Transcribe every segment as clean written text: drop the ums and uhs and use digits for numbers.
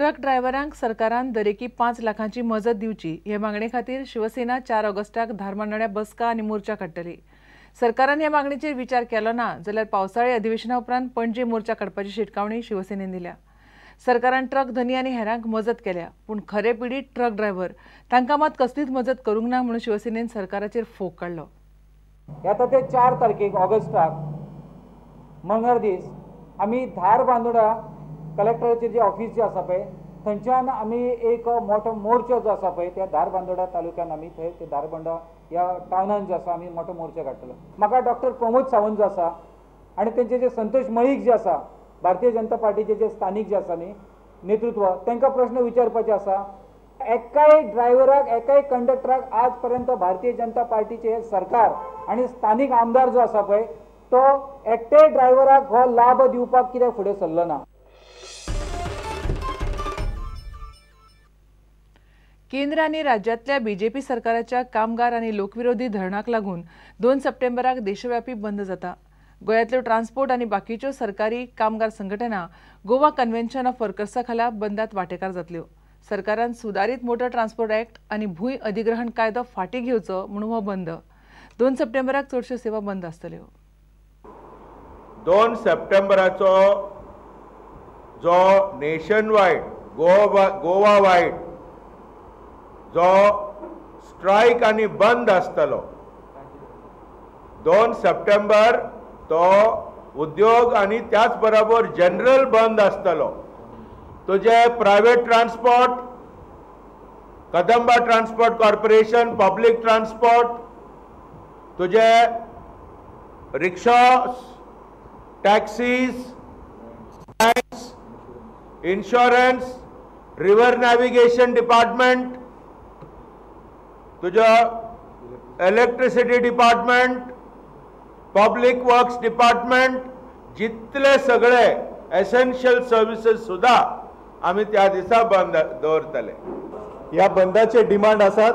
Truck ड्रायव्हरांक सरकारान दरेकी 5 लाखांची मजत दिवची हे मागणे खातीर शिवसेना 4 ऑगस्टाक धारबांदोड्या बसका आनी मोर्चा काडटली। सरकारान ह्या मागणीचेर विचार केलो ना जाल्यार पावसाळी अधिवेशना उपरांत पणजे मोर्चा काडपाची शिटकावणी शिवसेनेन दिल्या। सरकारान ट्रक धनी आनी हेरांक मजत केल्या, पूण खरे पिडीत ट्रक ड्रायव्हर तांकां मात कसलीच मजत करूंक ना म्हणून शिवसेनेन सरकाराचेर फोग काडलो। येता ते 4 तारखेक ऑगस्टाक मंगळार दीस आमी धारबांदोडा कलेक्टराचे जे ऑफिस जे आसा पळय थंयच्यान आमी एक मोठो मोर्चो जो आसा पळय त्या धारबांदोडा तालुक्यान आमी थंय ते धारबांदोडा ह्या टावनान जो आसा आमी मोठो मोर्चो काडटलो। म्हाका डॉक्टर प्रमोद सावंत जो आसा आनी तेंचे जे संतोष मळीक जे आसा भारतीय जनता पार्टीचे जे स्थानीक जे आसा न्ही नेतृत्व तांकां प्रश्न विचारपाचे आसा। एकाय ड्रायव्हराक एकाय कंडक्टराक आज पर्यंत भारतीय जनता पार्टीचे सरकार आनी स्थानीक आमदार जो आसा पळय तो एकटेय ड्रायव्हराक हो लाभ दिवपाक कित्याक फुडें सरलो ना। केंद्र आनी राज्यांतल्या बीजेपी सरकाराच्या कामगार आनी लोकविरोधी धरणाक लागून 2 सप्टेंबराक देशव्यापी बंद जाता। गोंयांतल्यो ट्रान्सपोर्ट आनी बाकीच्यो सरकारी कामगार संघटना गोवा कन्व्हेन्शन ऑफ वर्कर्सा खाला बंदात वांटेकार जातल्यो। सरकारान सुदारीत मोटर ट्रान्सपोर्ट ऍक्ट आनी भूंय अधिग्रहण कायदो फाटीं घेवचो म्हणून हो बंद। 2 सप्टेंबराक चडश्यो सेवा बंद आसतल्यो। 2 सप्टेंबराचो जो नेशन वायड गोवा वायड जो स्ट्रायक आनी बंद आसतलो 2 सप्टेंबर तो उद्योग आनी त्याच बरोबर जनरल बंद आसतलो। तुजे private transport, Kadamba transport corporation, public transport, तुझे rickshaws, taxis, banks, insurance, river navigation department, तुझा electricity department, public works department, जितले सगळे एसेन्शियल सर्विसेस सुद्धा आमी त्या दिसा बंद दवरतले। ह्या बंदाचे डिमांड आसात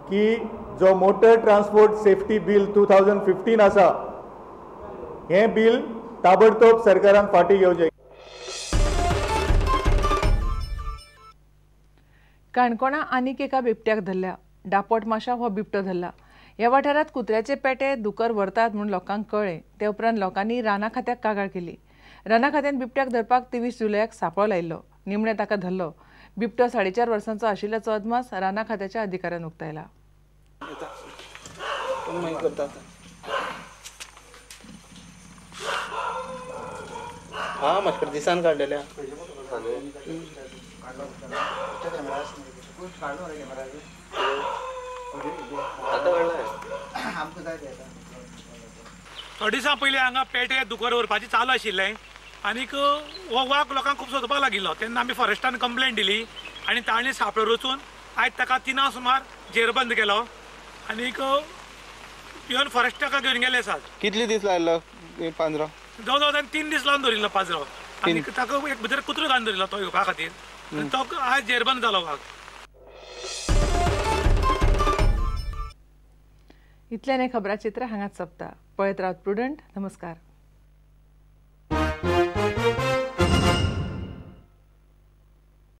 की जो मोटर ट्रान्सपोर्ट सेफ्टी बिल 2015 आसा हें बिल ताबडतोब सरकारान फाटीं घेवचें। काणकोणा आनीक एका बिबट्याक धरल्या। डापोट माशा हो बिबटो धरला। ह्या वाठारांत कुत्र्याचे पेटे दुकर व्हरतात म्हूण लोकांक कळ्ळें। ते उपरांत लोकांनी राना खात्याक कागाळ केली। राना खात्यान बिबट्याक धरपाक 23 जुलयाक सांपळो लायिल्लो। निमणे ताका धरलो। बिबटो 4.5 वर्सांचो आशिल्ल्याचो अदमास राना खात्याच्या अधिकाऱ्यान उक्तायला। थोडे दिसां पयलीं हांगा पेटे दुकर व्हरपाचें चालू आशिल्लें आनीक हो वाग लोकांक खूब सोदपाक लागिल्लो। तेन्ना आमी फॉरेस्टान कंप्लेन दिली आनी ताणें सांपळो रचून आयज ताका 3 सुमार जेरबंद केलो आनीक येवन फॉरेस्ट ताका घेवन गेले आसात। कितले दीस लायलो पांजरो? जवळ जवळ ताणें 3 दीस लावन दवरिल्लो पांजरो आनी ताका एक भितर कुत्रो घालून दवरिल्लो तो येवपा खातीर। तो आयज जेरबंद जालो वाग। इतल्यान हें खबराचित्र हांगाच सोंपता। पळयत रावत प्रुडंट। नमस्कार।